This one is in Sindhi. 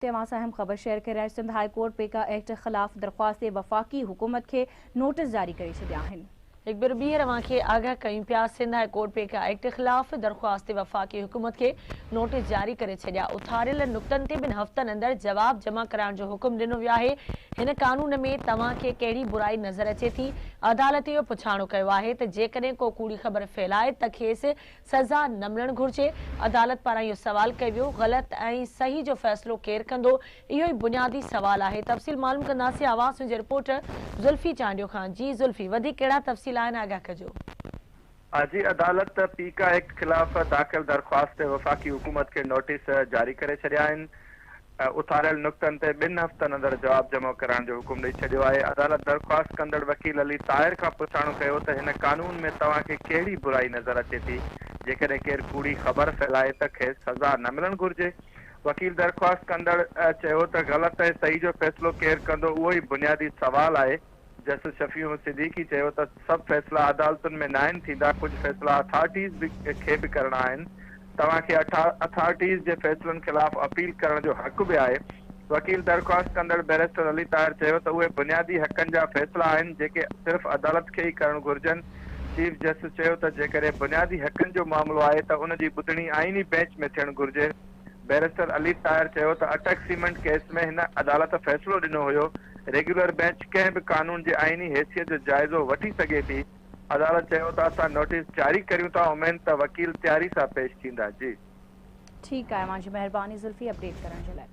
تي اوهان سان اهم خبر شيئر ڪري رهيا آهيون، سنڌ هاء ڪورٽ پيڪا ايڪٽ خلاف درخواست تي وفاقي حڪومت کي نوٽيس جاري ڪري ڇڏيا آهن. هڪ ڀيرو ٻيهر اوهان کي آگاهه ڪيون پيا، سنڌ هاء ڪورٽ پيڪا ايڪٽ خلاف درخواست تي وفاقي حڪومت کي نوٽيس جاري ڪري ڇڏيا، اٿاريل نقطن تي ٻن هفتن اندر جواب جمع ڪرائڻ جو حڪم ڏنو ويو آهي، هن قانون ۾ توهان کي ڪهڙي برائي نظر اچي ٿي؟ عدالت اهو پڇاڻو ڪيو آهي ته جيڪڏهن ڪو ڪوڙي خبر ڦهلائي ته کيس سزا نه ملڻ گهرجي؟ عدالت پاران اهو سوال ڪيو ويو، غلط ۽ صحيح جو فيصلو ڪير ڪندو؟ اهو ئي بنيادي سوال آهي. تفصيل معلوم ڪنداسين آواز نيوز جي رپورٽر زلفي چانڊيو کان. جي زلفي وڌيڪ ڪهڙا تفصيل آهن آگاهه ڪجو. جي عدالت پيڪا ايڪٽ خلاف داخل درخواست تي وفاقي حڪومت کي نوٽيس جاري ڪري ڇڏيا آهن. اٿاريل نقطن تي ٻن هفتن اندر جواب جمع ڪرائڻ جو حڪم ڏئي ڇڏيو آهي. عدالت درخواست ڪندڙ وڪيل علي طاهر کان پڇاڻو ڪيو ته هن قانون ۾ توهان کي ڪهڙي برائي نظر اچي ٿي، جيڪڏهن ڪير ڪوڙي خبر ڦهلائي ته کيس سزا نه ملڻ گهرجي؟ وڪيل درخواست ڪندڙ چيو ته غلط ۽ صحيح جو فيصلو ڪير ڪندو اهو ئي بنيادي سوال آهي. جسٽس شفيع صديقي چيو ته سڀ فيصلا عدالتن ۾ ناهن ٿيندا، ڪجهه فيصلا اٿارٽيز به کي به ڪرڻا آهن، توهان کي اٿارٽيز جي فيصلن خلاف اپيل ڪرڻ جو حق به آهي. وڪيل درخواست ڪندڙ بئريسٽر علي طاهر چيو ته اهي بنيادي حقن جا فيصلا آهن جيڪي صرف عدالت کي ئي ڪرڻ گهرجن. چيف جسٽس چيو ته جيڪڏهن بنيادي حقن جو معاملو آهي ته ان جي ٻڌڻي آئيني بئنچ ۾ ٿيڻ گهرجي. بئريسٽر علي طاهر چيو ته اٽڪ سيمنٽ ڪيس ۾ هن عدالت فيصلو ڏنو هيو، ريگيولر بئنچ ڪنهن به قانون جي آئيني حيثيت جو جائزو وٺي سگهي ٿي، عدالت چيو ته اسان نوٽيس جاري ڪريون ٿا اميد ته وڪيل تياري سان پيش ٿيندا. جي. ٺيڪ آهي اوهان جي مهرباني زلفي اپڊيٽ ڪرڻ جي لاء.